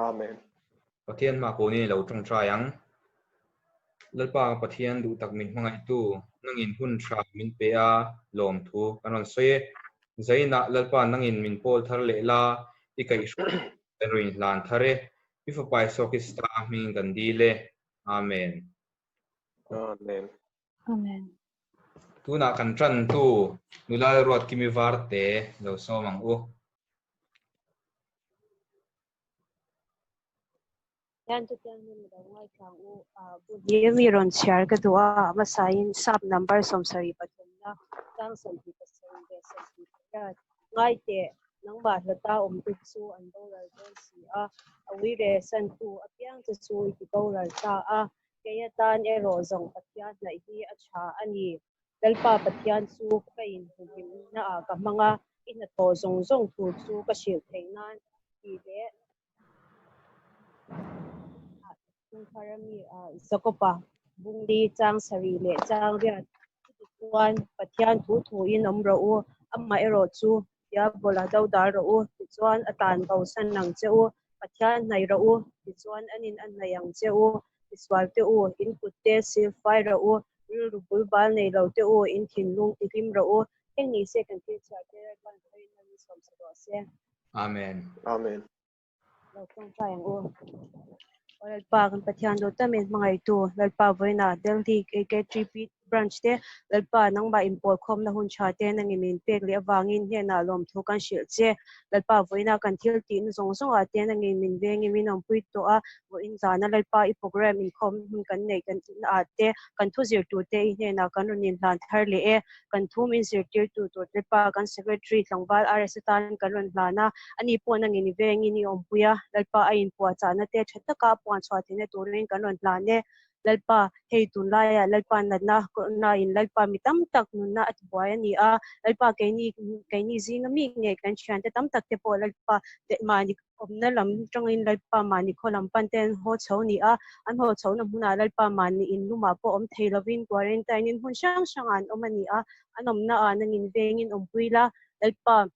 Amen. Pathian hma kunin i lo tawngtai ang. Lalpa Pathian duh tak min hmangaihtu, nangin hun tha min pe a, lawmthu kan rawn sawi e. Zainah Lalpa nangin min pawl thar leh la, i kaihhruai kan rawn inhlan thar e. I Fapa Isua Krista hmingin kan dil e. Amen. Amen. Amen. Tunah kan tantu nula Ruatkimi Varte lo sawm ang u. Hian chutiang hi mi lo ngaithla ang u. Hi mi rawn chhiar ka duh a, a hmasain sap number 73na tlang 27 leh 28 ngai teh nangmah hlata awmte chu an boral dawn si a, a uire santu apiang che chu i ti boral ta a, Kei atan erawh zawng Pathian hnaih hi a tha a ni. Lalpa Pathian chu ka inhmuhhlimna ah ka hmang a, i hnathawh zawng zawng thu chu ka hrilh theih nan tih leh Chungthar ami Jakob-a bungli chang sarih leh chang riat chuti chuan Pathian thu thuin awm rawh u, amah erawh chu Diabola dodal rawh u, tichuan a tan bosan ang che u. Pathian hnaih rawh u, tichuan anin a hnaih ang che u. Tisual te u, in kut te sil fai rawh u, rilru bul bal nei lo te u, in thinlung ti hlim rawh u. Heng ni se kan thil chhiar te Lalpan khawiin a rin sawm sa rawh se. Amen. Amen. Lo tawngtai ang u. Aw Lalpa kan Pathian duh tamin hmangaihtu Lalpa vawiinah Delhi KKTP branch te Lalpa nangmah inpawlkhawmna hun tha te nangin min pek leh avangin hnenah lawmthu kan hrilh che. Lalpa vawiinah kan thil tihna zawng zawngah te nangin min vengin min awmpui tawh a, vawiin zana Lalpa i program inkhawm hun kan neih kan ah te kan thu zir tur te i hnenah kan rawn inhlan thar leh e. Kan thu min zirtirtu tur Lalpa kan Secretary tlangval RS atan kan rawn hlan a, ani pawh nangin i vengin i awmpui a, Lalpa a inpuahchahna te tha taka a puanchhuah theihna turin kan rawn hlan e. Lalpa, hei tunlaiah Lalpa natna kawrhna in Lalpa mi tam tak nunna a tibuai a ni a, Lalpa keini keini zinga mi nge kan thiante tam tak te pawh Lalpa mahni Awmna lam tangin Lalpa mahni khaw lam pan te an haw chho ni a, an haw chhohna hmunah Lalpa mahni in lumah pawh awm thei lovin quarantine in hmun hrang hrangah an awm a ni a, an awmna ah nangin vengin awmpui la, Lalpa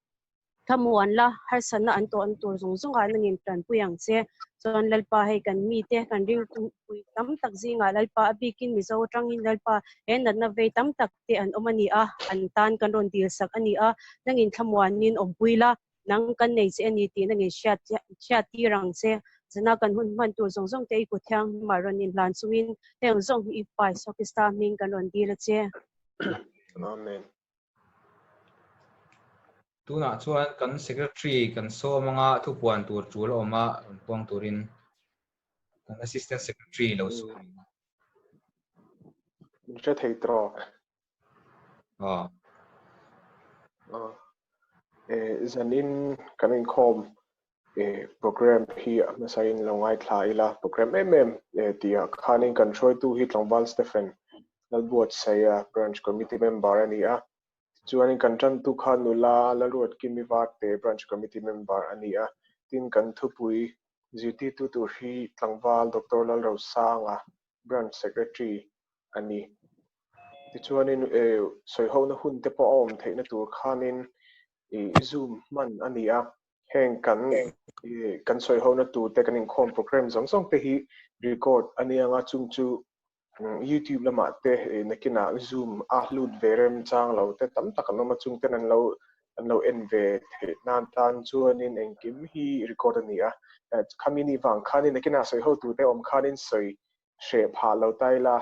thlamuan la, harsatna an tawh an tur zawng zawngah nangin tanpui ang che. Chuan Lalpa hei kan mite kan rilpui tam tak zingah Lalpa a bikin Mizo atangin Lalpa he natna vei tam tak te an awm a ni a, an tan kan rawn dilsak a ni a, nangin thlamuanin awmpui la. Nang kan nei che a ni tih nangin hriat hriat tir ang che. Zana kan hun hman tur zawng zawng te i kut thianghlimah rawn inhlan chungin heng zawng hi i pai Sokista hming kan rawn dil a che. Amen. Tunah chuan kan Secretary kan sawm anga thupuan tur tul a awm a, rawn puang turin kan Assistant Secretary lo sawm ang. Min hre thei tawh. Ah. Ah. Eh, zanin kan inkhawm eh, program hi a hmasain lo ngaithla ila program em em eh, tia khanin kan hruaitu hi tlangval Stephen Lalbuatsaia branch committee member a ni a chuanin kan tantu kha nula Lalruatkimi Varte branch committee member a ni a tin kan thupui zirtirtu tur hi tlangval Dr. Lalrosanga branch secretary a ni. Tichuanin sawihona hun te pawh a awm theihna tur khanin Zoom hman a ni a, heng kan kan sawihona tur te kan inkhawm program zawng zawng te hi record a ni anga chung chu YouTube lamah te nakinah Zoom a lut ve remchang lo te tam tak an awm a, chung ten an lo an lo en ve theih nan tan chuanin engkim hi record a ni a. Khami ni vang khanin nakinah sawiho tur te awm khanin sawi hreh phah lo ta ila,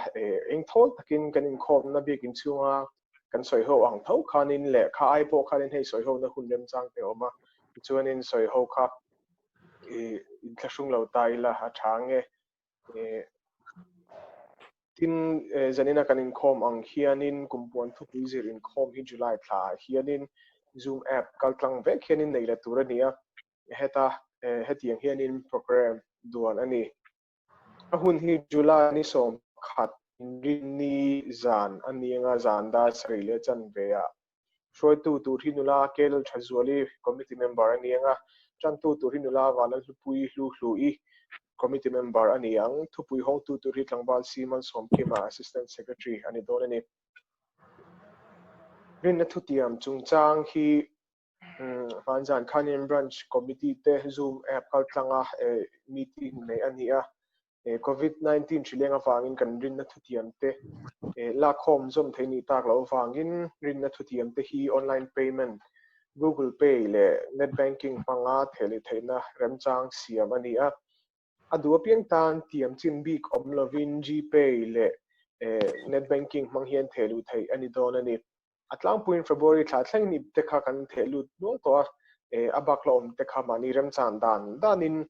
eng thawl takin kan inkhawmna biakin chhunga kan sawiho ang tho khanin leh kha ai pawh khanin hei sawihona hun remchang te a awm a, tichuanin sawiho kha inthlahrung lo ta ila a tha nge. Tin, zanina kan inkhawm ang hianin kumpuan thupui zir inkhawm hi July thlaah hianin Zoom app kaltlang vek hianin nei la tur a ni a, heta hetiang hianin program duan a ni. A hun hi July ni 11 Inrinni zan a ni anga zan dar sarih leh chanve ah hruaitu tur hi nula Kel Thazuali committee member a ni anga tantu tur hi nula Vanlalhlupui Hluhluii committee member a ni ang. Thupui hawngtu tur hi tlangval Si Malsawmkima Assistant Secretary a ni dawn a ni. Rinna thutiam chungchang hi. Hmanzan khanin Branch Committee te Zoom app kaltlanga meeting neih a ni a. Covid 19 hrileng avangin kan rinna thutiam te lakkhawm zawm thei nih tak loh avangin rinna thutiam te hi online payment, Google Pay leh net banking hmanga theh leh theihna remchang siam a ni a. A duh apiang tan tiam chin bik awm lovin Gpay leh net banking hmang hian theh luh theih a ni dawn a ni. A tlangpuiin February thla thleng ni te kha kan theh lut nual tawh a, a bak la awm te kha mahni remchan dan danin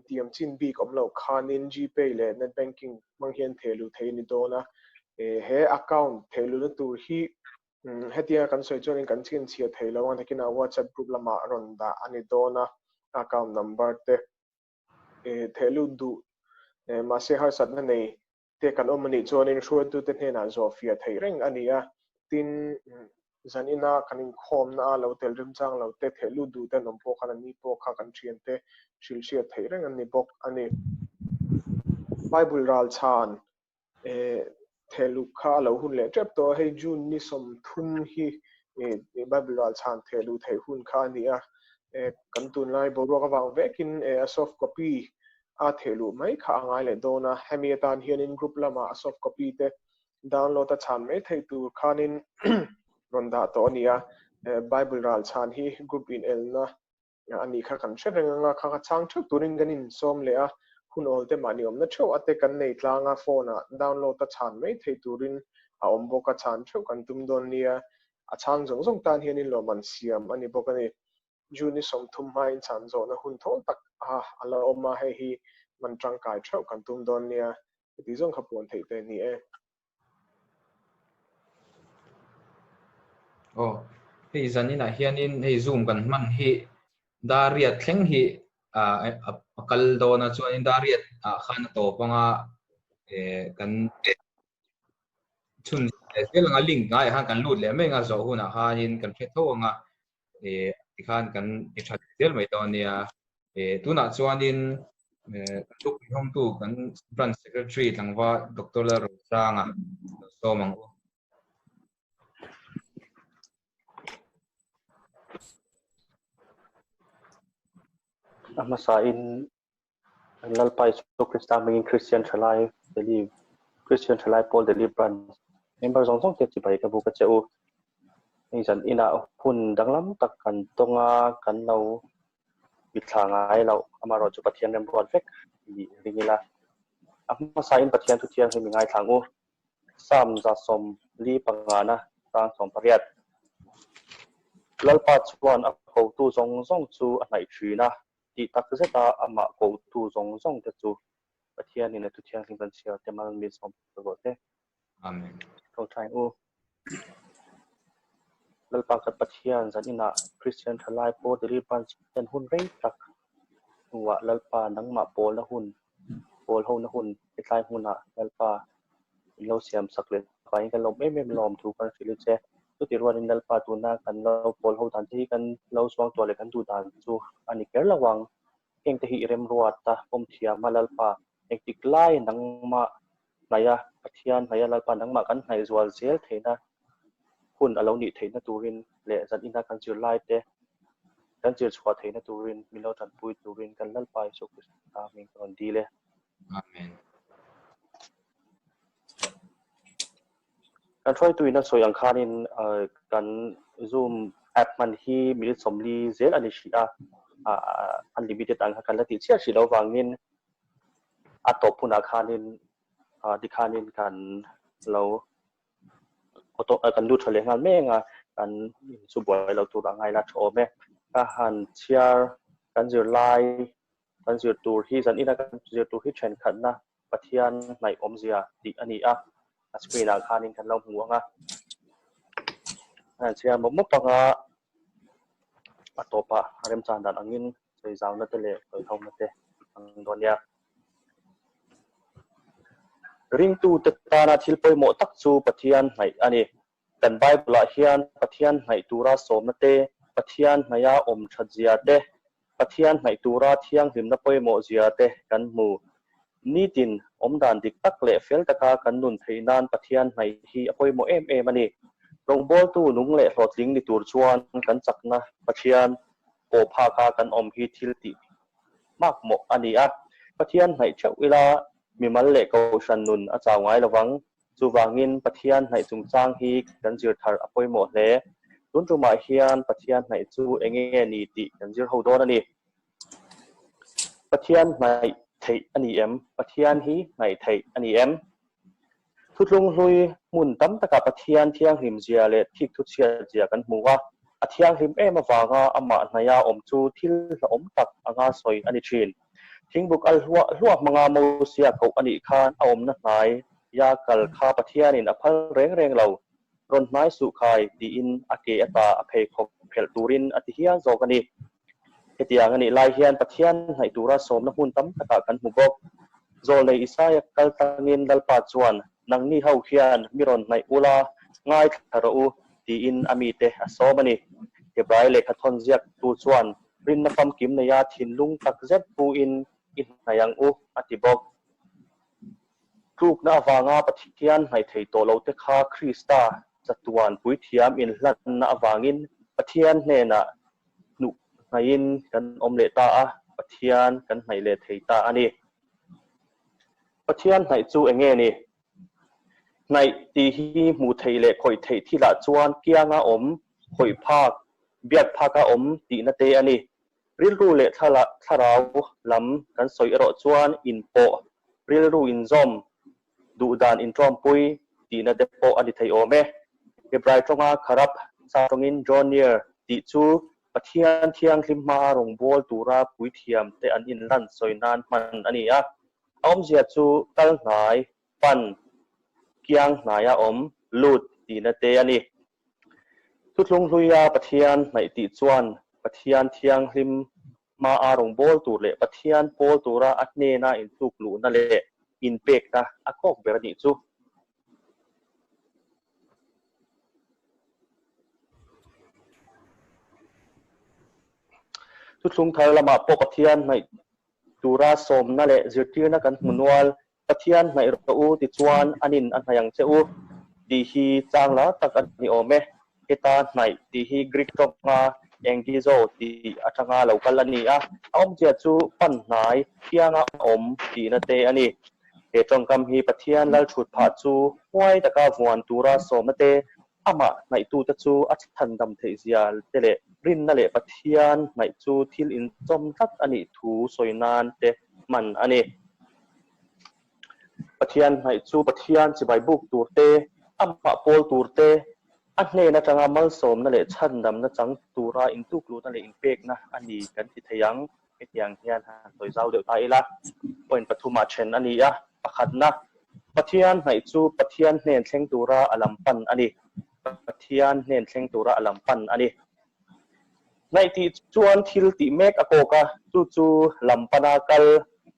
tiam chin bik awm loh khanin Gpay leh net banking hmang hian theh luh theih a ni dawn a. He account theh luhna tur hi hetianga kan sawi chuanin kan chhinchhiah thei lo ang, takin a WhatsApp group lamah rawn dah a ni dawn a, account number te theh lut duh mahse harsatna nei te kan awm a nih chuanin hruaitute hnenah zawhfiah theih reng a ni a. Tin, zanina kan inkhawmna a lo tel remchang lo te, theh lut duh te an awm pawh khan an ni pawh kha kan thiante hrilhhriat theih reng an ni bawk a ni. Bible ral chhan theh luh kha a lo hun leh tep tawh a, hei June ni 30 hi Bible ral chhan theh luh theih hun kha a ni a. Kan tunlai boruak avang vekin a soft copy a theh luh mai kha a ngai leh dawn a, hemi atan hianin group lama a soft copy te download a chhan mai theih tur khanin rawn dah tawh a ni a, Bible ral chhan hi group inelna a nih kha kan hre reng anga kha kha chhang theuh turin kan insawm leh a, hun awl te mahni awmna theuh ate kan nei tlang a, phone ah download a chhan mai theih turin a awm bawk a, chhan theuh kan tum dawn nia, a chhang zawng zawng tan hianin lawmman siam a ni bawk a ni. June ni 30 hmain chhan zawhna hun thawl tak a a la awm a, hei hi man tangkai theuh kan tum dawn nia, heti zawng kha puan theih te a ni e. Aw, hei zaninah hianin hei Zoom kan hman hi Dariat thleng hi a kal dawn a, chuanin Dariat ah khan a tawp anga kan chhun leh zel anga link ngaiah khan kan lut leh mai anga zawh hunah khanin kan hre tho anga tikhan kan ti tha zel mai dawn nia. Tunah chuanin thupui hawngtu kan Branch Secretary tlangva Doctor Lalrosanga lo sawm ang u. A hmasain Lalpa Isu Krista hmangin Kristian Thalai Delhi Kristian Thalai Pawl Delhi Branch member zawng zawng te chibai ka buk a che u. Hei zan inah hun danglam tak kan tawng a, kan lo mithla ngai loh amaherawhchu Pathian remruat vek tih ring ila. A hmasain Pathian thu thianghlim i ngaithla ang u. Psalm 145 na tang 18. Lalpa chuan a kotu zawng zawng chu a hnaih thin a, tih tak zeta amah kotu zawng zawng te chu Pathianin a thu thianghlim kan chhiar te mal min sawm rawh te. Amen. Tho thain u. Lalpa kan Pathian zan inah Christian thalai pawh Delhi branch ten hun rei tak hnuah Lalpa nangmah pawlna hun, pawl hona hun hetlai hmunah Lalpa min lo siam sak leh avangin kan lawm em em lawm thu kan hrilh che. Chuti rualin Lalpa tuna kan lo pawl ho dan te hi kan lo suang tuah leh kan duh dan chu a ni ker lo ang. Heng te hi i remruat a, pawm thiam a Lalpa engtik lai nangmah hnaih a, Pathian hnaih a Lalpa nangmah kan hnaih zual zel theihna hun a lo nih theihna turin leh zan ina kan zirlai te kan zir chhuah theihna turin min lo tanpui turin kan Lalpa Isua Krista hming ka rawn dil e. Amen. Kan hruaituin a sawi ang khanin kan Zoom app hman hi minute 40 zel a ni hrih a, unlimited ang kha kan la tih chiah hrih loh vangin a tawp hunah khanin tikhanin kan lo auto kan lut tha leh nghal mek a, kan chu buai lo tur a ngai la tha awm e. Ka han chhiar kan zirlai kan zir tur hi zan ina kan zir tur hi thenkhatna Pathian hnaih awmzia tih a ni a, a screen ah khanin kan lo hmu ang a. An chhiar mawp mawp ang a, a tawpah a remchan dan angin sawi zauna te leh sawi hona te ang dawn nia. Ringtute tana thil pawimawh tak chu Pathian hnaih a ni. Kan Bible-ah hian Pathian hnaih tura sawmna te, Pathian hnaiha awm that zia te, Pathian hnaih tura thianghlimna pawimawh zia te kan hmu. Nitin awm dan dik tak leh fel taka kan nun theih nan Pathian hnaih hi a pawimawh em em a ni. Rawngbawltu nung leh hlawhtling ni tur chuan kan chakna Pathian pawh phaka kan awm hi thil tih hmakmawh a ni a. Pathian hnaih theuh ila mimal leh kohhran nun a chau ngai lovang. Chuvangin Pathian hnaih chungchang hi kan zir thar a pawimawh hle. Tun tumah hian Pathian hnaih chu eng nge ni tih kan zir ho dawn a ni. Pathian hnaih theih a ni em? Pathian hi hnaih theih a ni em? Thutlung hlui hmun tam takah Pathian thianghlim zia leh thik thuchhiat zia kan hmu a. A thianghlim em avanga amah hnaiha awm chu thil hlauhawm tak anga sawi a ni thin. Thingbuk al hluah hluah hmanga Mosia koh a nih khan a awmna hnaia kal kha Pathianin a phal reng reng lo. Rawn hnai suh khai tiin a ke ata a pheikhawk phelh turin a ti hial zawk a ni. Hetiang a nih lai hian Pathian hnaih tura sawmna hmun tam takah kan hmu bawk. Zawlnei Isaia kal tlangin Lalpa chuan, Nangni ho hian mi rawn hnaih ula, ngaithla rawh u, tiin a mite a sawm a ni. Hebrai lehkha thawn ziaktu chuan rinna famkim neia thinlung tak zet puin i hnaih ang u, a ti bawk. Tlukna avanga Pathian hnaih thei tawh lote kha Krista chatuan puithiam inhlanna avangin Pathian hnenah hnuh hnaihin kan awm leh ta a, Pathian kan hnaih leh thei ta a ni. Pathian hnaih chu eng nge ni? Hnaih tih hi hmuh theih leh khawih theih thilah chuan kianga awm, khawih phak, biak phaka awm tihna te a ni. Rilru leh thlarau lam kan sawi erawh chuan inpawh, rilru inzawm, duhdan inṭawmpui tihna te pawh a ni thei awm e. Hebrai ṭawnga kharap sa ṭawngin draw near tih chu Pathian thianghlim hmaa rawngbâwl tura puithiam te an inlan sawi nan hman a ni a. A awmzia chu kal hnai, pan, kiang hnaia awm, lut tihna te a ni. Thuthlung hluia Pathian hnaih tih chuan Pathian thianghlim hmaa rawngbâwl tur leh Pathian pawl tura a hnena intluk luhna leh inpekna a kawk ber a nih chu. Thuthlung thar lamah pawh Pathian hnaih tura sawmna leh zirtirna kan hmu nual. Pathian hnaih rawh u tichuan anin a hnaih ang che u tih hi chang lar tak a ni awm e. Heta hnaih tih hi Greek tawnga engizo tih atanga lo kal a ni a, a awmzia chu pan hnai, thianga awm tihna te a ni. He tawngkam hi Pathian lal thut phah chu huai taka vuan tura sawmna te, amah hnaihtute chu a chhandam theih zia te leh rinna leh Pathian hnaih chu thil inchawm tlat a nih thu sawi nan te hman a ni. Pathian hnaih chu Pathian chibai buk tur te, amah pawl tur te, a hnen atanga malsawmna leh chhandamna chang tura intukluhna leh inpekna a ni kan ti thei ang. Hetiang hian han sawi zau deuh ta ila, point pathumah then a ni a. Pakhatna, Pathian hnaih chu Pathian hnen thleng tura a lam pan a ni. Pathian hnen thleng tura a lam pan a ni. Hnaih tih chuan thil tih mek a kawk a, chu chu lam pana kal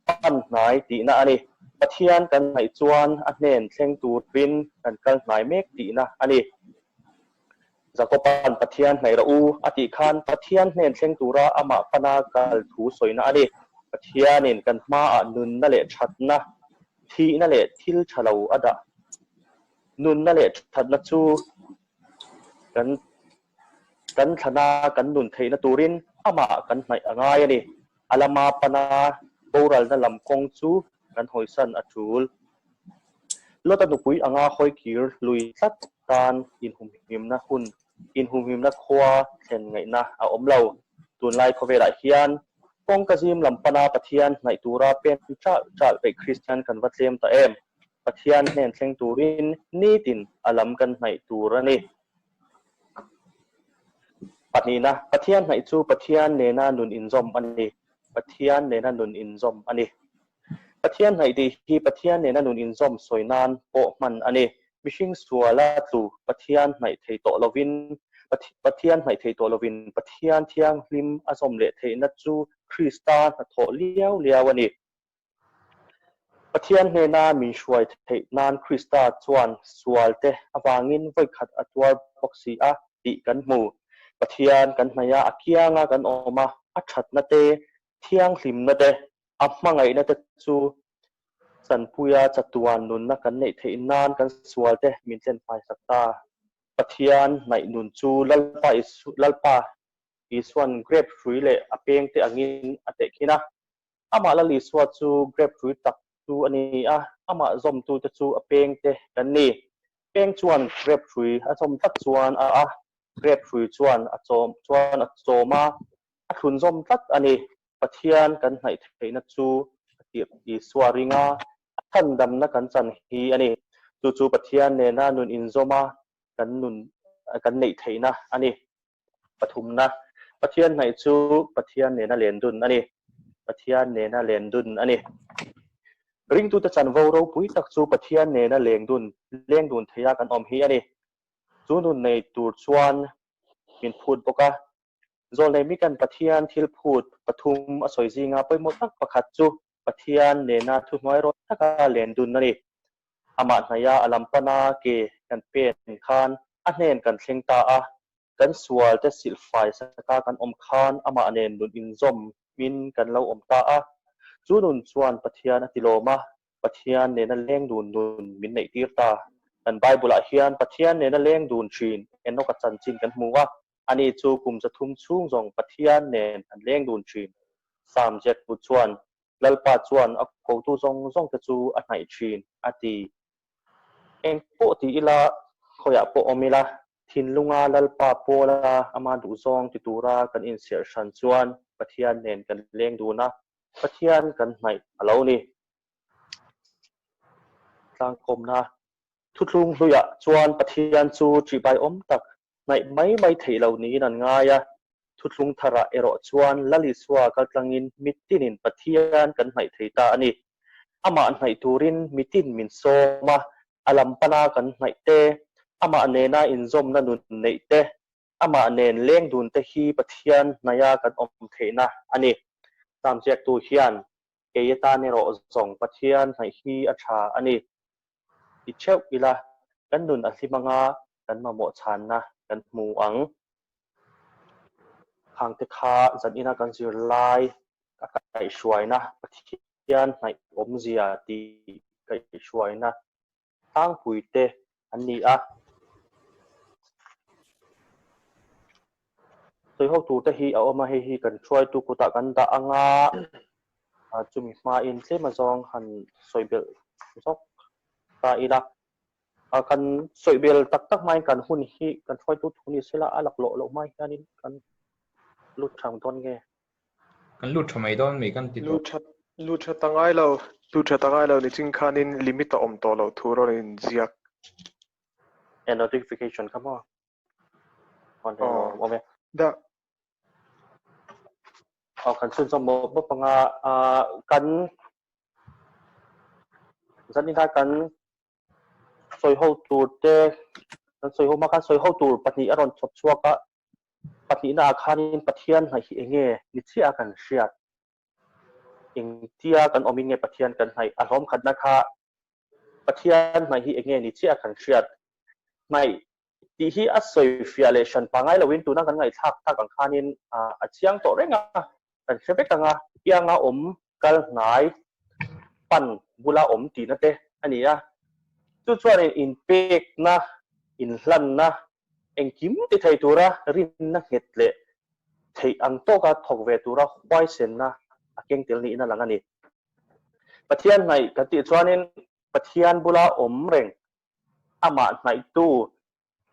pan hnai tihna a ni. Pathian kan hnaih chuan a hnen thleng turin kan kal hnai mek tihna a ni. Jakoba'n Pathian hnaih rawh u a tih khan Pathian hnen thleng tura amah pana kal thu sawina a ni. Pathianin kan hmaah nunna leh thatna, thihna leh thil tha lo a dah. Nunna leh thatna chu kan kan thlana kan nun theihna turin amah kan hnaih a ngai a ni. A lama pana boralna lam kawng chu kan hawisan a tul. Lota nupui anga hawikir lui tlat tan inhumhimna hun, inhumhimna khua thlen ngaihna a awm lo. Tunlai khawvelah hian kawngka zim lam pana Pathian hnaih tura pen ṭalh ṭalh peih Kristian kan va tlem ta em? Pathian hnen thleng turin nitin a lam kan hnaih tur a ni. Pahnihna, Pathian hnaih chu Pathian nena nun inzawm a ni. Pathian nena nun inzawm a ni. Pathian hnaih tih hi Pathian nena nun inzawm sawi nan pawh hman a ni. Mihring suala tlu Pathian hnaih thei tawh lovin Pathian hnaih thei tawh lovin Pathian thianghlim a zawm leh theihna chu Krista hnathawh liau liau a ni. Pathian hnena min hruai theih nan Krista chuan sualte avangin vawikhat a tuar bawk si a tih kan hmu. Pathian kan hnaih a, a kianga kan awm a, a thatna te, thianghlimna te, a hmangaihna te chu chanpuia chatuan nunna kan neih theih nan kan sualte min tlenfaisak ta. Pathian hnaih nun chu Lalpa Isu Lalpa Isuan grep hrui leh a pengte angin a tehkhin a. Amah Lal Isua chu grep hrui tak chu a ni a, amah zawmtute chu a pengte kan ni. Peng chuan grep hrui a zawm tlat chuan a a, grep hrui chuan a chawm chuan a chawm a, a thlun zawm tlat a ni. Pathian kan hnaih theihna chu a tirh Isua ringa a chhandamna kan chan hi a ni. Chu chu Pathian nena nun inzawma kan nun kan neih theihna a ni. Pathumna, Pathian hnaih chu Pathian nena len dun a ni. Pathian nena len dun a ni. Ringtute chanvo ropui tak chu Pathian nena leng dun leng dun theia kan awm hi a ni. Chu nun nei tur chuan min phut bawk a. Zawlnei Mikan Pathian thil phut pathum a sawi zinga pawimawh tak pakhat chu Pathian nena thuhnuai rawt taka len dun a ni. Amah hnaia a lam pana ke kan pen khan a hnen kan thleng ta a, kan sual te silhfai saka kan awm khan amah nen nun inzawmin kan lo awm ta a. Chu nun chuan Pathian a tilawm a, Pathian nena leng dun nun min neihtir ta. Kan Bible-ah hian Pathian nena leng dun thin Enoch-a chanchin kan hmu a, Ani chu kum 300 chhung zawng Pathian nen an leng dun thin. Sam ziaktu chuan, Lalpa chuan a kotu zawng zawng te chu a hnaih thin, a ti. Eng pawh ti ila, khawiah pawh awm ila, thinlunga Lalpa pawla ama duhzawng ti tura kan inserh hran chuan Pathian nen kan leng dun a, Pathian kan hnaih a lo ni. Tlangkawmna Thuthlung hluiah chuan Pathian chu ṭihbaiawm tak hnaih mai mai theih lo niin an ngai a. Thuthlung tharah erawh chuan Lal Isua kaltlangin mitinin Pathian kan hnaih thei ta a ni. Amah hnaih turin mitin min sawm a, a lam pana kan hnaih te, amah nena inzawmna nun neih te, amah nen leng dun te hi Pathian hnaiha kan awm theihna a ni. Sam ziaktu hian kei atan erawh zawng Pathian hnaih hi a tha a ni. Ti theuh ila, kan nun a hlim anga kan mamawh chhanna kan hmu ang. Khangte kha zanina kan zir lai a kaihhruaina Pathian hnaih awmzia tih kaihhruaina tlangpuite an ni a. Sawiho turte hi a awm a, hei hi kan hruaitu kutah kan dah anga chumi hmain tlem azawng han sawi belh zawk ta ila. Kan sawi bel tak tak hmain kan hun hi kan hruaitu thu ni sela a laklawh loh hma hianin kan lut tha ang dawn nge? Kan lut tha mai dawn mai kan ti tawh. Lut tha ta ngai lo, lut tha ta ngai lo nichin khanin limit a awm tawh loh thu rawn inziak. E notification kha maw? Awm e. Da. Aw kan chhunzawm mawp mawp anga kan zanina kan sawi ho tur te kan sawi ho hma khan sawi ho tur pahnih a rawn chhawp chhuak a pahnihna ah khanin Pathian hnaih hi enge ni chiah a kan hriat engtia kan awmin nge Pathian kan hnaih a hlawm khatna kha Pathian hnaih hi enge ni chiah a kan hriat hnaih tih hi a sawi fiah leh hran pangai loin tuna kan ngaihthlak tak ang khanin a chiang tawh reng a, kan hre vek ang a, pianga awm kal hnai pan bula awm tihna te a ni a. Chu chuanin inpekna, inhlanna, engkim ti thei tura rinna nghet leh theih ang tawka thawk ve tura huaisenna a keng tel niin a lang a ni. Pathian hnaih kan tih chuanin Pathian bula awm reng amah hnaihtu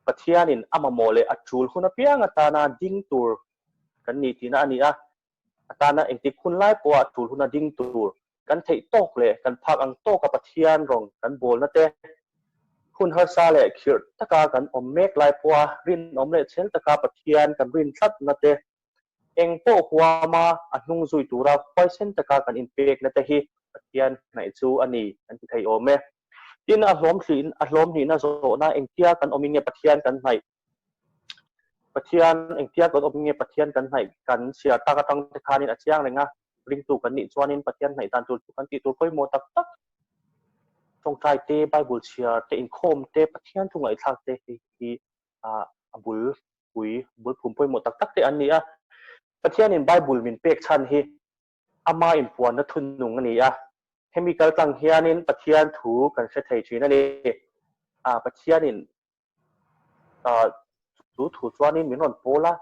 Pathianin a mamawh leh a tul hun apiang atana ding tur kan ni tihna a ni a, atana engtik hun lai pawha a tul huna ding tur kan theih tawk leh kan phak ang tawka Pathian rawng kan bawlna te, hun harsa leh khirh taka kan awm mek lai pawha rinawm leh chhel taka Pathian kan rin tlatna te, eng pawh huama a hnung zui tura huaisen taka kan inpekna te hi Pathian hnaih chu a ni an ti thei awm e. Tin, a hlawm hliin a hlawm hnihna zawhna engtia kan awmin nge Pathian kan hnaih? Pathian engtia kan awmin nge Pathian kan hnaih? Kan chhiar tak atang te khanin a chiang reng a, ringtu kan nih chuanin Pathian hnaih dan tur chu kan tih tur pawimawh tak tak tawngtai te, Bible chhiar te, inkhawm te, Pathian thu ngaihthlak te hei hi a bul pui bul phum pawimawh tak tak te an ni a. Pathianin Bible min pek chhan hi ama inpuanna thunung a ni a. Hemi kaltlang hianin Pathian thu kan hre thei thin a ni. Pathianin Chu thu chuanin min rawn pawl a,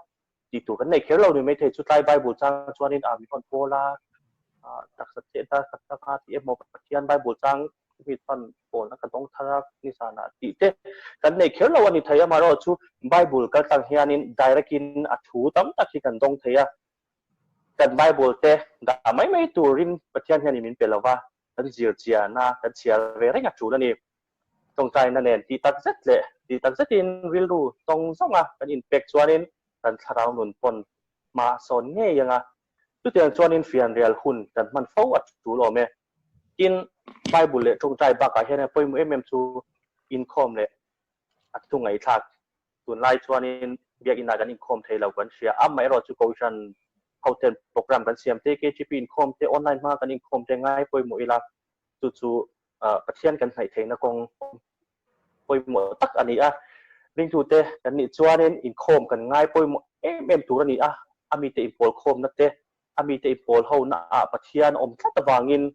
tih tur kan nei kher lo ni maithei. Chutlai Bible chang chuanin min rawn pawl a, taksa cheh ta tak tak a tih emaw Pathian Bible chang mi chuan pawlna ka dawng thar a nizanah tih te kan nei kher lo a ni thei. Amaherawhchu Bible kaltlang hianin direct in a thu tam tak hi kan dawng thei a. Kan Bible te dah mai mai turin Pathian hianin min pe lo va, kan zir chian a, kan chhiar ve reng a tul a ni. Tawngtaina nen tih tak zet leh tih tak zetin rilru tawng zawnga kan inpek chuanin kan thlarau nun pawn hma a sawn ngei ang a. Chutiang chuanin fianrial hun kan hman fo a tul awm e. Tin, Bible leh tawngtai bakah hian pawimawh em em chu inkhawm leh a thu ngaihthlak. Tunlai chuanin biakinah kan inkhawm thei lo kan hria. Amaherawh chu Kohhran hoten program kan siam te, KGP inkhawm te, online hmanga kan inkhawm te ngai pawimawh ila, chu chu Pathian kan hnaih theihna kawng pawimawh tak a ni a. Ringtute kan nih chuanin inkhawm kan ngai pawimawh em em tur a ni a, a mite inpawlkhawmna te, a mite inpawl hona ah Pathian awm tlat avangin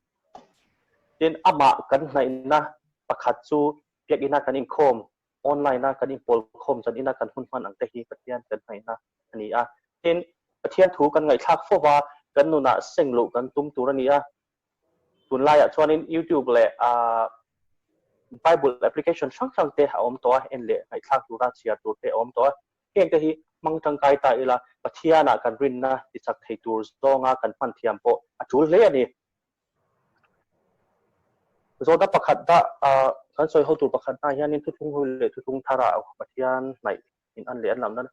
tin amah kan hnaihna pakhat chu biakina kan inkhawm online a kan inpawlkhawm zan ina kan hun hman ang te hi Pathian kan hnaihna a ni a. Tin, Pathian thu kan ngaihthlak fo va, kan nunah seng luh kan tum tur a ni a. Tunlaiah chuanin YouTube leh Bible application hrang hrang te a awm tawh a, en leh ngaihthlak tura chhiar tur te a awm tawh a. Heng te hi hmang tangkai ta ila Pathianah kan rinna tichak thei tur zawnga kan hman thiam pawh a tul hle a ni. Zawhna pakhat dah kan sawi ho tur pakhat hna hianin thuthlung hlui leh thuthlung tharah Pathian hnaih in an leh an lam nan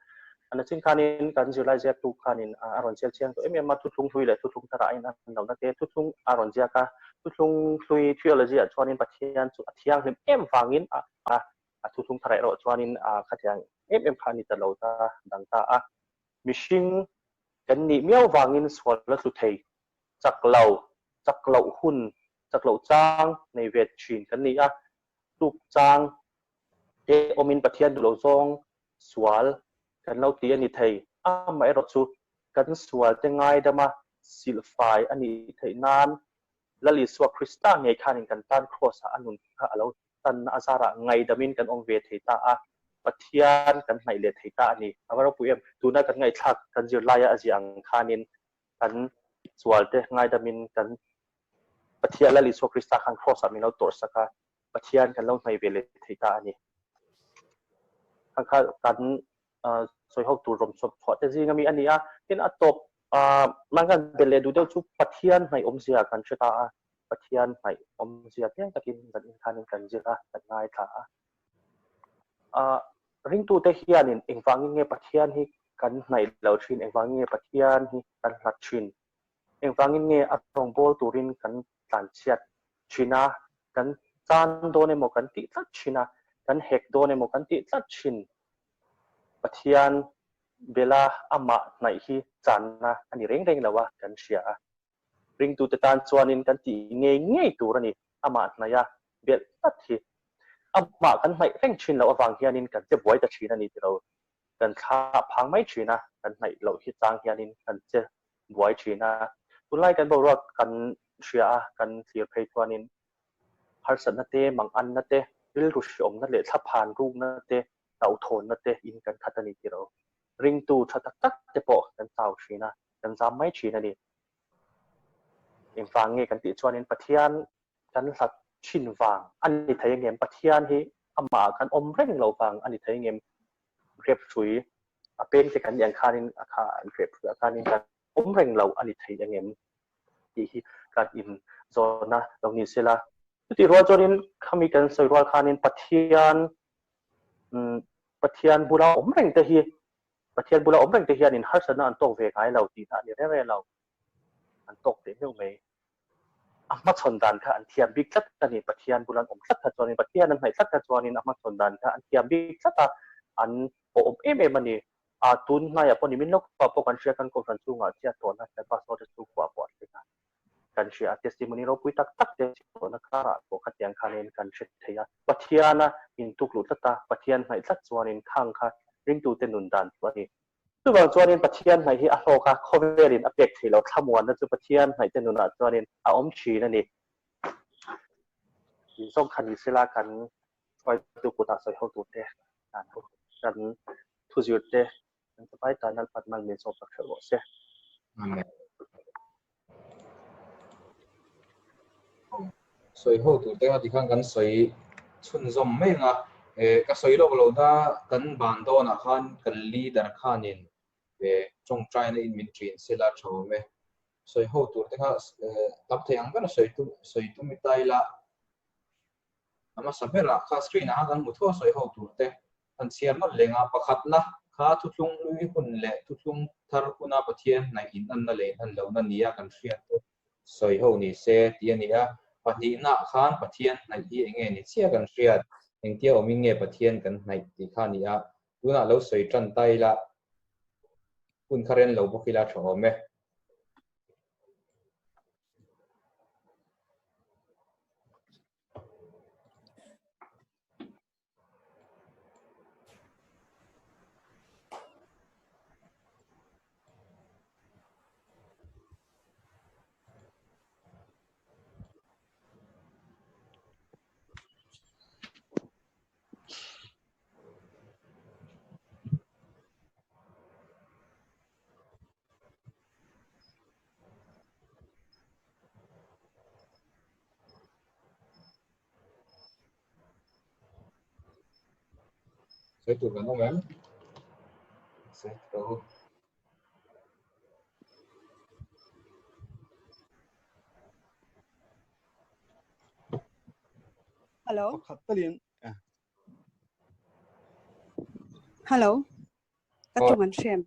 a nachin khanin kan zirlai ziaktu khanin a rawn ziak chiang tawh em em a, thuthlung hlui leh thuthlung tharah a in an lohna te thuthlung a rawn ziak a, thuthlung hlui theology ah chuanin Pathian chu a thianghlim em vangin a a thuthlung tharah erawh chuanin a khatiang em em kha a ni ta lo ta dang ta a, mihring kan nih miau vangin sual a tlu thei chak lo, chak loh hun, chak loh chang nei ve thin kan ni a, tluk chang te awmin Pathian duh lo zawng sual kan lo ti a ni thei. Amaherawh chu kan sual te ngaidama silhfai a nih theih nan Lal Isua Krista ngei khanin kan tan Kraws-ah a nun kha a lo tanna a zarah ngaidamin kan awm ve thei ta a, Pathian kan hnaih leh thei ta a ni. A va ropui em? Tuna kan ngaihthlak kan zirlaia a ziah ang khanin kan sualte ngaidamin kan Pathian Lal Isua Krista khan Kraws-ah min lo tawrhsak a, Pathian kan lo hnaih ve leh thei ta a ni. Kha kha kan sawi ho tur rawm chawp chhuah te zing ami a ni a, tin a tawp man kan belh leh duh deuh chu Pathian hnaih awmzia kan hre ta a, Pathian hnaih awmzia piang takin kan inkhanin kan zir a, kan ngaithla a. Ringtute hianin engvangin nge Pathian hi kan hnaih lo thin, engvangin nge Pathian hi kan hlat thin, engvangin nge a rawngbâwl turin kan tlanchhiat thin a, kan tan dawn emaw kan tih tlat thin a, kan hek dawn emaw kan tih tlat thin. Pathian bela amah hnaih hi channa a ni reng reng lo a, kan hria a. Ringtute tan chuanin kan tih ngei ngei tur a ni, amah hnaih a belh tlat hi. Amah kan hnaih reng thin loh avang hianin kan che buai ta thin a ni tilo. Kan thla phang mai thin a, kan hnaih loh hi chang hianin kan che buai thin a. Tunlai kan boruak kan hria a, kan thlir phei chuanin harsatna te, manganna te, rilru hreawmna leh thlaphan rukna te, hlauhthawnna te in kan khat a ni tilo. Ringtu tha tak tak te pawh kan chau thin a, kan zam mai thin a ni. Engvang nge kan tih chuanin Pathian kan hlat thin vang a ni thei angem? Pathian hi amah kan awm reng lo vang a ni thei angem? Grep hrui a peng te kan nih ang khanin a kha grep hrui ah khanin kan awm reng lo a ni thei angem? Tih hi kan in zawhna lo ni sela. Chutih rual chuanin khami kan sawi rual khanin Pathian Pathian bula awm reng te hi Pathian bula awm reng te hianin harsatna an tawk ve ngai lo tihna a ni reng reng lo. An tawk teh meuh mai. A hmachhawn dan kha an thiam bik tlat a ni. Pathian bula an awm tlat kha chuanin, Pathian an hnaih tlat kha chuanin a hmachhawn dan kha an thiam bik tlat a, an awm em em a ni. A tun hnaiah pawh nimin lawkah pawh kan hria kan Kohhran chungah chiah tawhna kan pastor te chhungkua pawh a thleng a. Kan hria a, testimony ropui tak tak te tawhna karah pawh khatiang khanin kan hre thei a. Pathiana intukluh tlat a, Pathian hnaih tlat chuanin khang kha ringtute nun dan chu a ni. Chuvang chuanin Pathian hnaih hi a hlawk a, khawvelin a pek theih loh thlamuanna chu Pathian hnaihte nunah chuanin a awm thin a ni. Tih zawng kha ni sela kan hruaitu kutah sawi ho turte an awm. Kan thuzir te kan tavai tan Lalpan mal min sawm tak hreuh rawh se. Amen. Sawi ho tur te kha tikhan kan sawi chhunzawm mai ang a, ka sawi lawk lo na kan ban dawnah khan kan leader khanin tawngtaina in min ṭin sela tha awm e. Sawi ho tur te kha tam thei ang ber sawi tum sawi tum i ta ila a hmasa berah kha screen ah khan kan hmu thuak sawi ho tur te kan chhiar nawlh leng a, pakhatna kha thuthlung hlui hun leh thuthlung thar huna Pathian hnaih in anna leh in an lohna nia kan hriat chu sawi ho ni se tih a ni a, pahnihnaah khan Pathian hnaih hi eng nge ni chiah kan hriat, engtia awmin nge Pathian kan hnaih tih kha a ni a, tunah lo sawi tan ta ila hun kha ren lo bawk ila tha awm e. Sawi tur kan awm em? Sawi tur u. Hello. Pakhat talin. Hello. Ka tung an hrem.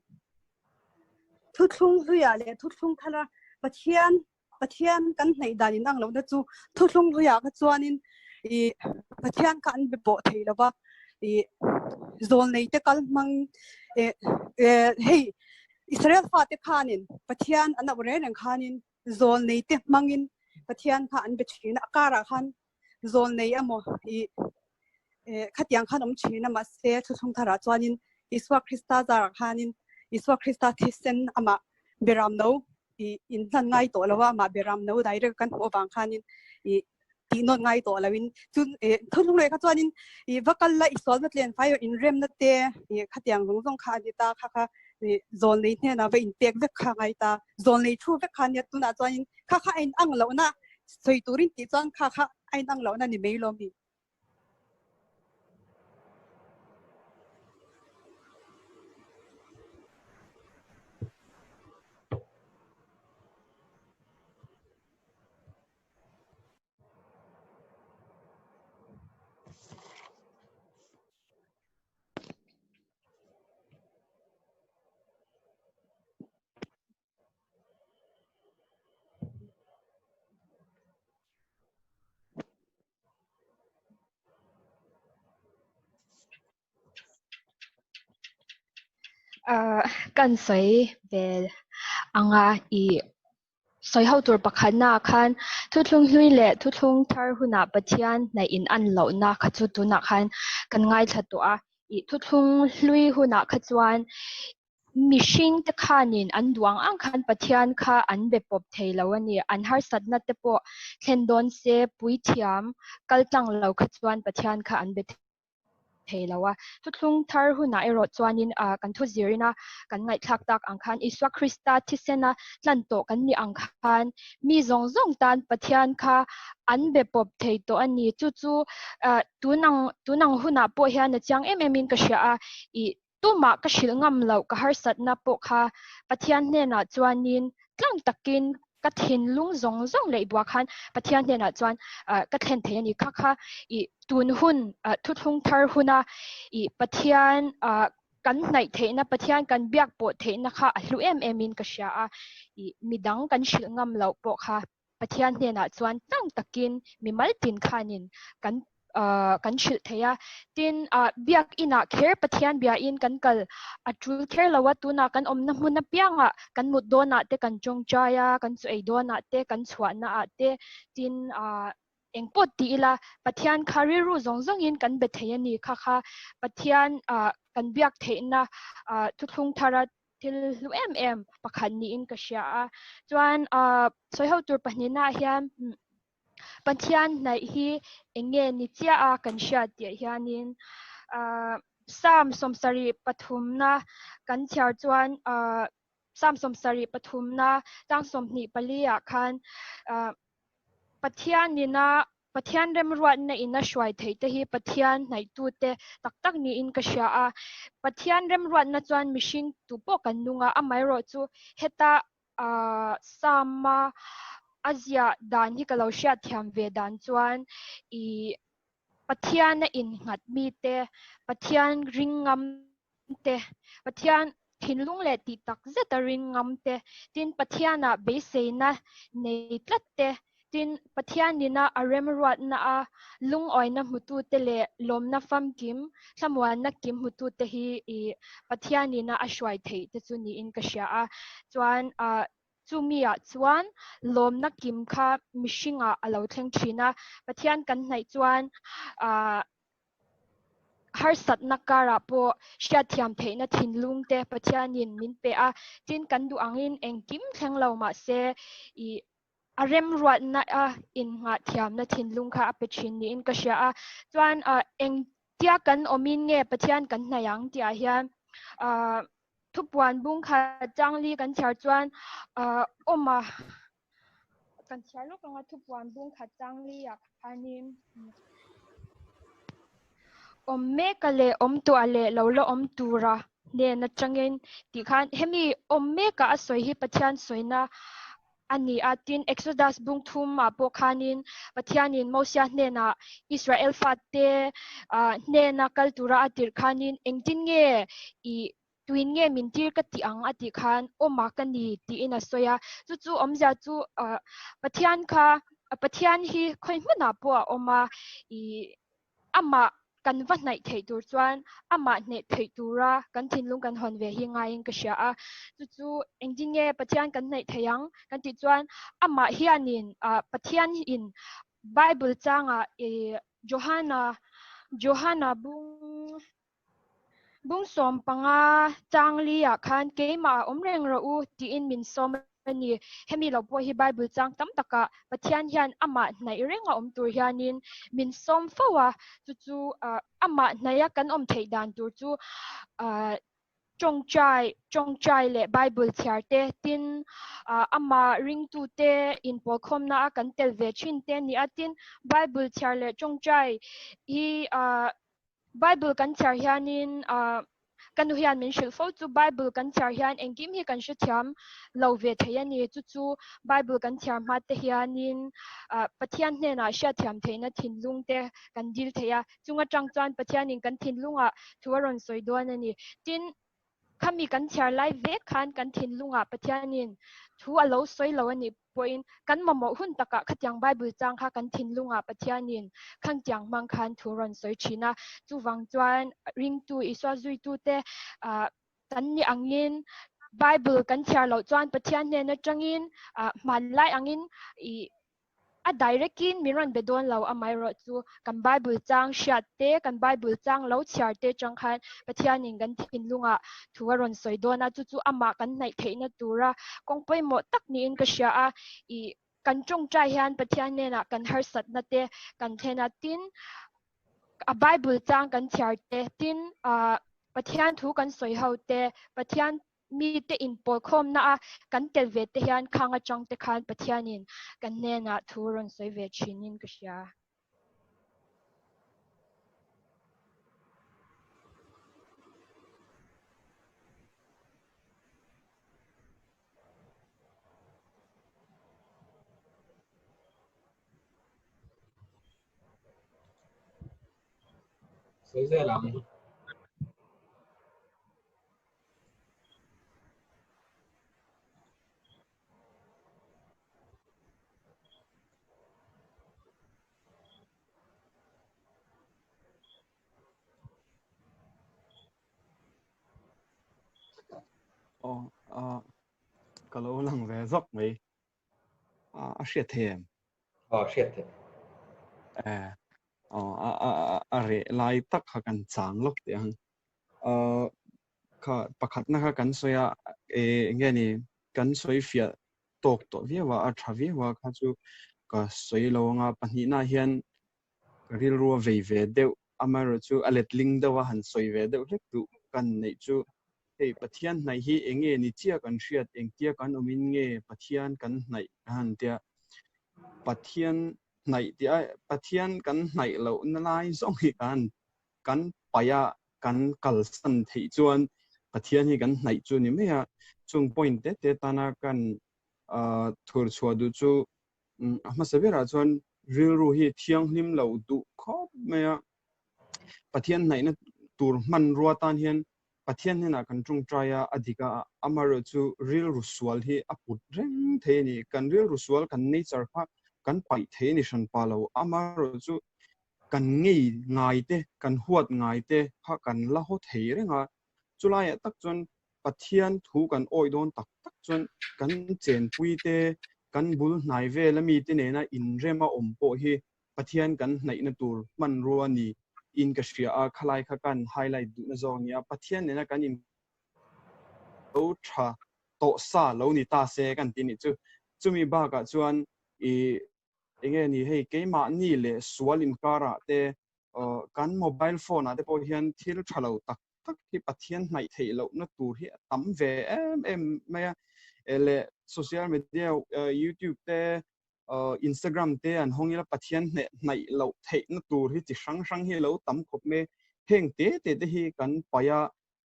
Thuthlung hluia leh thuthlung thara Pathian Pathian kan hnaih dan in ang lohna chu thuthlung hluiah kha chuanin i Pathian kha an be pawh thei lova i zawlnei te kal hmang e hei Israel fate khanin Pathian an auh reng reng khanin zawlnei te hmangin Pathian kha an be thin a, a karah khan zawlnei emaw i khatiang khan awm thin a mahse thuthlung tharah chuanin Isua Krista zarah khanin Isua Krista thisen amah beram no i in hlan ngai tawh lo a mah beram no direct kan hmuh avang khanin i tih nawn ngai tawh lo in chun e thuthlung leh kha chuanin i va kal la i sual na tlen fai in rem na te i khatiang zawng zawng kha ani ta kha kha i zawl nei hnena va in pek vek kha ngai ta zawl nei thu vek kha nia tunah chuanin kha kha a in ang loh na sawi turin tih chuan kha kha a in ang loh na ni mai lo mi. Kan sawi ve anga i sawi ho tur pakhatna ah khan thuthlung hlui leh thuthlung thar hunah Pathian hnaih in an lohna kha chu tunah khan kan ngaithla tawh a, i thuthlung hlui hunah kha chuan Mihring te khanin an duh ang ang khan Pathian kha an be pawp thei lo a ni. An harsatna te pawh thlen dawn se puithiam kal tlang lo kha chuan Pathian kha an be thei lo a. Thuthlung thar hunah erawh chuanin kan thu zirina kan ngaihthlak tak ang khan Isua Krista thisena tlan tawh kan nih ang khan mi zawng zawng tan Pathian kha an be pawp thei tawh a ni. Chu chu tunang tunang hunah pawh hian a chiang em em in ka hria a. Ih Tumah ka hrilh ngam loh ka harsatna pawh kha Pathian hnenah chuanin tlang takin ka thinlung zawng zawng leh buah khan Pathian hnenah chuan ka thlen thei a ni. Kha kha i tun hun thuthlung thar huna i Pathian kan hnaih theihna, Pathian kan biak pawh theihna kha a hlu em em in ka hria a, i midang kan hrilh ngam loh pawh kha Pathian hnenah chuan tlang takin mimal tin khanin kan kan hrilh thei a. Tin, biak inah kher Pathian biain kan kal a tul kher lo a, tunah kan awmna hmun apiangah kan mut dawnah te kan tawngtai a, kan chu ei dawnah te, kan chhuahnaah te, tin engpawh ti ila Pathian kha rilru zawng zawngin kan be thei a ni. Kha kha Pathian kan biak theihna thuthlung thara thil hlu em em pakhat niin ka hria a. Chuan sawi ho tur pahnihnaah hian Pathian hnaih hi eng nge ni chiah a kan hriat tih hianin. Psalm 73 na kan chhiar chuan Psalm 73 na chang 24 ah khan Pathian ina Pathian remruatna in a hruai theih te hi Pathian hnaihtute tak tak niin ka hria a. Pathian remruatna chuan mihring tu pawh kan nung a, amaherawhchu heta Psalm-a a ziah dan hi ka lo hriatthiam ve dan chuan ih Pathiana innghat mite, Pathian ring ngam te, Pathian thinlung leh tih tak zeta ring ngam te, tin Pathianah beiseina nei tlat te, tin Pathianina a remruatna a lungawina hmutute leh lawmna famkim, thlamuanna kim hmutute hi i Pathianina a hruai theih te chu niin ka hria a. Chuan chumi ah chuan lawmna kim kha mihringah a lo thleng thin a, Pathian kan hnaih chuan harsatna karah pawh hriatthiam theihna thinlung te Pathianin min pe a, tin kan duh angin engkim thleng lo mahse ih a remruatna a innghah thiamna thinlung kha a pe thin niin ka hria a, chuan engtia kan awmin nge Pathian kan hnaih ang tih ah hian thupuan bung khat changli kan chhiar chuan awm a. Kan chhiar lawk anga thupuan bung khat changli ah khanin awm mek a leh awm tuah leh lo la awm tura hnen atangin tih khan hemi awm mek a a sawi hi Pathian sawina a ni a. Tin, Exodus bung thum ah pawh khanin Pathianin Mosia hnenah Israel fate hnena kal tura a tirh khanin engtin nge i Tuin nge min tir ka tih ang a tih khan awma ka ni tiin a sawi a, chu chu awmzia chu Pathian kha Pathian hi khawi hmunah pawh a awm a, ih amah kan va hnaih theih tur chuan amah hneh theih tura kan thinlung kan hawn ve hi ngaiin ka hria a, chu chu engtin nge Pathian kan hnaih theih ang kan tih chuan amah hianin Pathian in Bible changah ih Johana Johana bung Bung 15 changli ah khan keimah ah awm reng rawh u tiin min sawm a ni. Hemi lo pawh hi Bible chang tam takah Pathian hian amah hnaih reng a awm tur hianin min sawm fo a, chu chu amah hnaih a kan awm theih dan tur chu tawngtai tawngtai leh Bible chhiar te tin amah ringtute inpawlkhawmna a kan tel ve thin te a ni a, tin Bible chhiar leh tawngtai hi Bible kan chhiar hianin ka nu hian min hrilh fo chu Bible kan chhiar hian engkim hi kan hrethiam lo ve thei a ni. Chu chu Bible kan chhiar hma te hianin Pathian hnenah hriatthiam theihna thinlung te kan dil thei a. Chung atang chuan Pathianin kan thinlungah thu a rawn sawi dawn a ni. Tin, Khami kan chhiar lai vek khan kan thinlungah Pathianin thu a lo sawi lo a nih pawhin kan mamawh hun takah khatiang Bible chang kha kan thinlungah Pathianin khangtiang hmang khan thu rawn sawi thin a. Chuvang chuan ringtu Isua zuitute kan nih angin Bible kan chhiar loh chuan Pathian hnen atangin hmanlai angin ih A direct in min rawn be dawn lo amaherawh chu kan Bible chang hriat te, kan Bible chang lo chhiar te atang khan Pathianin kan thinlungah thu a rawn sawi dawn a, chu chu amah kan hnaih theihna tura kawng pawimawh tak niin ka hria a. Ih kan tawngtai hian Pathian hnenah kan harsatna te kan thlen a, tin a Bible chang kan chhiar te, tin ah Pathian thu kan sawi ho te, Pathian mite inpawlkhawmna a kan tel ve te hian khang atang te khan Pathianin kan hnenah thu rawn sawi ve thinin ka hria. Sawi zel ang. Aw ah ka lo lang ve zawk mai. A hriat thei em? Aw hriat thei. Eh aw a a a reh lai tak kha kan chang lawk teh ang. Ahh kha pakhatna kha kan sawi a eh eng nge ni kan sawi fiah tawk tawh viau a a tha viau a kha chu ka sawi lo ang a pahnihna ah hian ka rilru a vei ve deuh. Amaherawhchu a letling deuh a han sawi ve deuh hlek duh kan neih chu hei Pathian hnaih hi eng nge ni chiah kan hriat, engtia kan awmin nge Pathian kan hnaih ka han tia. Pathian hnaih tih a Pathian kan hnaih lohna lai zawng hi kan kan paih a, kan kalsan theih chuan Pathian hi kan hnaih chu ni mai a. Chung point te te tana kan thur chhuah duh chu a hmasa berah chuan rilru hi thianghlim lo duh khawp mai a. Pathian hnaihna tur hmanrua tan hian Pathian hnenah kan tawngtai a, a dik a, amaherawhchu rilru sual hi a put reng thei a ni. Kan rilru sual kan nature kha kan paih thei a ni hran pa lo. Amaherawhchu kan ngei ngai te, kan huat ngai te kha kan la haw thei reng a. Chulaiah tak chuan Pathian thu kan awih dawn tak tak chuan kan chenpui te, kan bul hnai vel ami te nena inrema awm pawh hi Pathian kan hnaihna tur hmanrua ni in ka hria a, khalai kha kan highlight duhna zawk a ni a, Pathian nena kan in lo tha tawh sa lo ni ta se kan ti nih chu. Chumi bakah chuan i enge ni hei keimahni leh sual inkarah te kan mobile phone ah te pawh hian thil tha lo tak tak hi Pathian hnaih theih lohna tur hi a tam ve em em mai a, leh social media youtube te Instagram te an hawng ila Pathian hneh hnaih loh theihna tur hi chi hrang hrang hi a lo tam khawp mai. Heng te te te hi kan paih a,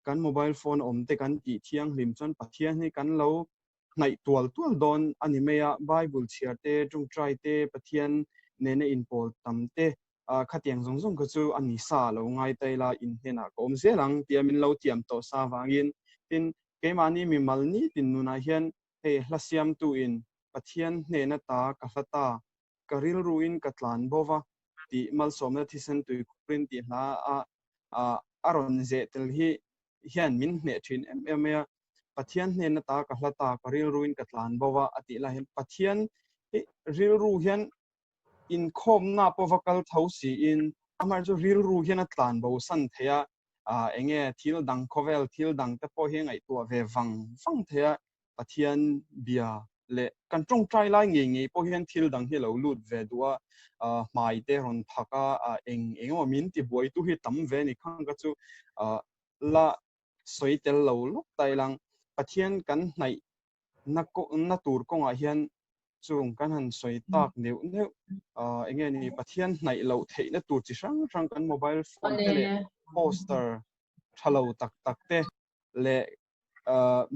kan mobile phone awm te kan tih thianghlim chuan Pathian hi kan lo hnaih tual tual dawn a ni mai a. Bible chhiar te, tawngtai te, Pathian nena inpawl tam te khatiang zawng zawng kha chu a ni sa lo ngai ta ila in hnenah ka awm zel ang tia min lo tiam tawh sa vangin. Tin, keimahni mimal nitin nunah hian Hei hla siamtuin Pathian hnena ta ka hla ta, ka rilruin ka tlan bo va tih malsawmna thisen tuikhurin tih hla a a rawn zeh tel hi hian min hneh thin em em mai a. Pathian hnena ta ka hla ta, ka rilruin ka tlan bo va a tih lai hian Pathian hi rilru hian inkhawmna pawh va kal tho siin amaherawhchu rilru hian a tlan bo san thei a, enge thil dang khawvel thil dang te pawh hi a ngaihtuah ve vang vang thei a, Pathian bia leh kan tawngtai lai ngei ngei pawh hian thil dang hi a lo lut ve duh a, hmai te rawn thak a, eng eng emaw min ti buaitu hi tam ve a ni khang ka chu la sawi tel lo lawk ta ilang Pathian kan hnaih na na tur kawngah hian chung kan han sawi tak neuh neuh eng nge ni Pathian hnaih loh theihna tur chi hrang hrang kan mobile phone te leh poster tha lo tak tak te leh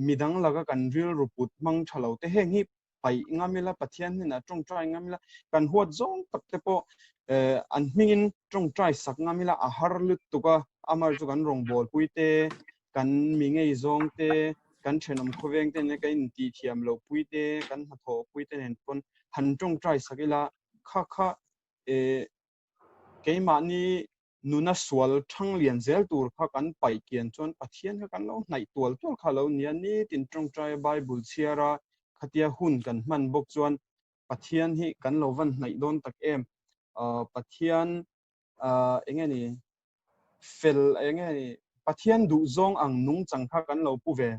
midang laka kan rilru put hmang tha lo te heng hi paih ngam ila Pathian hnenah tawngtai ngam ila kan huat zawng tak te pawh an hmingin tawngtai sak ngam ila a har lutuk a amar chu kan rawngbawlpui te kan mi ngei zawng te kan thenawm khawveng te nen kan intih thiam loh pui te kan hnathawh pui te nen pawn han tawngtai sak ila kha kha keimahni nuna sual thang lian zel tur kha kan paih kian chuan Pathian kha kan lo hnaih tual tual kha lo nia nitin tawngtai a Bible chhiar a khatia hun kan hman bawk chuan Pathian hi kan lo van hnaih dawn tak em Pathian eng nge ni fel eng nge ni Pathian duh zawng ang nungchang kha kan lo pu ve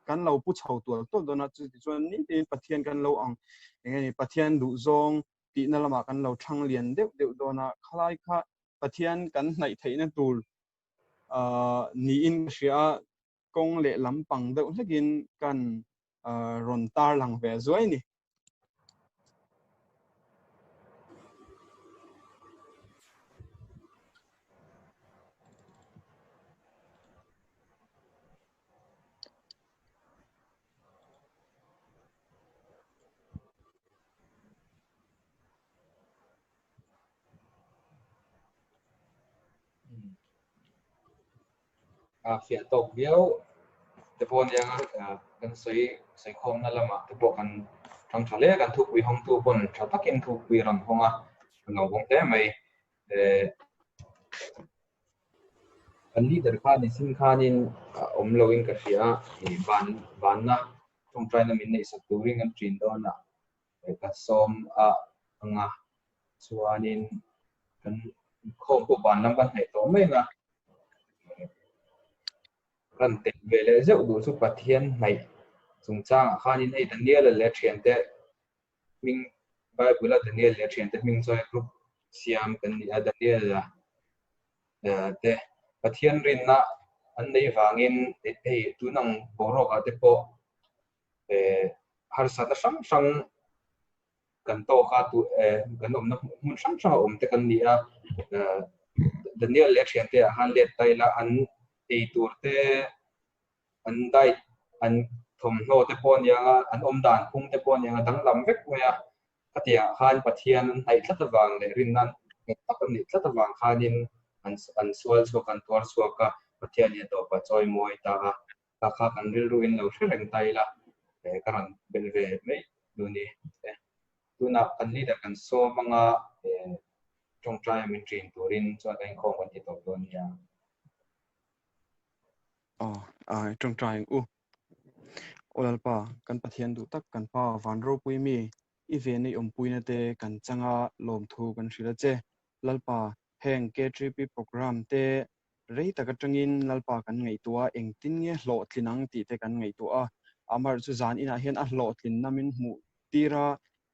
kan lo pu chho tual tual dawn a chu tichuan nitin Pathian kan lo ang eng nge ni Pathian duh zawng tihna lamah kan lo thang lian deuh deuh dawn a khalai kha Pathian kan hnaih theihna tur niin ka hria a kawng leh lampang deuh hlekin kan rawn tarlang ve zuai ni. A fiah tawk viau te pawh nia kan sawi sawi khawmna lamah te pawh kan thang tha hle kan thupui hawngtu pawn tha takin thupui a rawn hawng a a lo hawng hle mai kan leader kha nisin khanin a awm loin ka hria a ban banna tawngtaina min neih sak turin kan ṭin dawn a ka sawm a anga chuanin kan khawm pawh ban lam kan hnaih tawh mai ang a kan tel ve leh zeuh duh chu Pathian hnaih chungchangah khanin hei Daniel-a leh a thiante hming Bible-a Daniel leh a thiante hming chuan group siam kan ni a Daniel-a. Te Pathian rinna an neih vangin hei tun ang boruak ah te pawh harsatna hrang hrang kan tawk a tu kan awmna hmun hrang hrang a awm te kan ni a Daniel leh a thiante ah khan let ta ila an ei tur te an diet an thawmhnaw te pawh aniang a an awm dan phung te pawh aniang a danglam vek mai a khatiang ah khan Pathian an hnaih tlat avang leh rinna nghet tak an nih tlat avang khanin an an sual chhuak an tuar chhuak a Pathian hi a tawp a chawi mawi ta a kha kha kan rilru in lo hre reng ta ila ka rawn belh ve mai duh ni tunah kan leader kan sawm anga tawngtai a min ṭin turin chuan kan inkhawm kan ti tawp dawn nia. Aw, ai tawngtai ang u. Aw Lalpa, kan Pathian duh tak kan Pa van ropui mi, i ven i awmpuina te kan changa lawmthu kan hrilh a che. Lalpa, heng KTP programme te rei tak atangin Lalpa kan ngaihtuah a, engtin nge hlawhtlin ang tih te kan ngaihtuah a. Amaherawhchu chu zan inah hian a hlawhtlinna min hmuh tir a,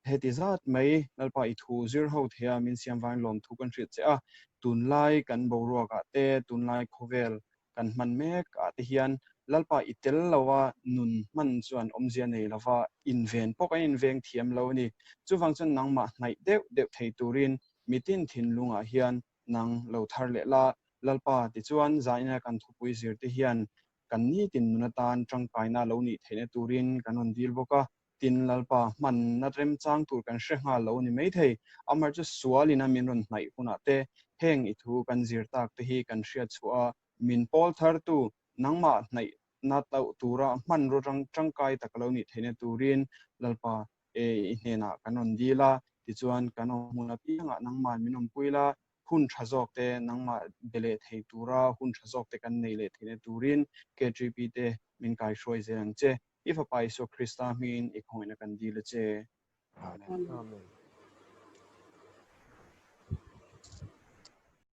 Heti zat mai Lalpa i thu zir ho thei a, min siam vangin lawmthu kan hrilh che a. Tunlai kan boruakah te, tunlai khawvel kan hman mek ah te hian Lalpa i tel lo a, nun hman chuan awmzia nei lo va, inven pawh kan inveng thiam lo a ni. Chuvang chuan nangmah hnaih deuh deuh thei turin mitin thinlungah hian nang lo thar leh la. Lalpa tichuan zaina kan thupui zir te hian kan nitin nun atan tangkaina lo nih theihna turin kan rawn dil bawk a. Tin, Lalpa, hmanna remchang tur kan hre nghal lo a ni maithei. Amar chu sualin a min rawn hnaih hunah te, heng i thu kan zir tak te hi kan hriat chhuah a, min pawl thartu, nangmah hnaihna tauh tura hmanraw tangkai tak lo nih theihna turin Lalpa e i hnenah kan rawn dil a, tichuan kan awm hmun apiangah nangmah min awmpui la, hun tha zawk te nangmah be leh thei tura hun tha zawk te kan nei leh theihna turin KTP te min kaihruai zel ang che. I Fapa Isua Krista hmingin i khawngaihna kan dil a che. Amen. Amen.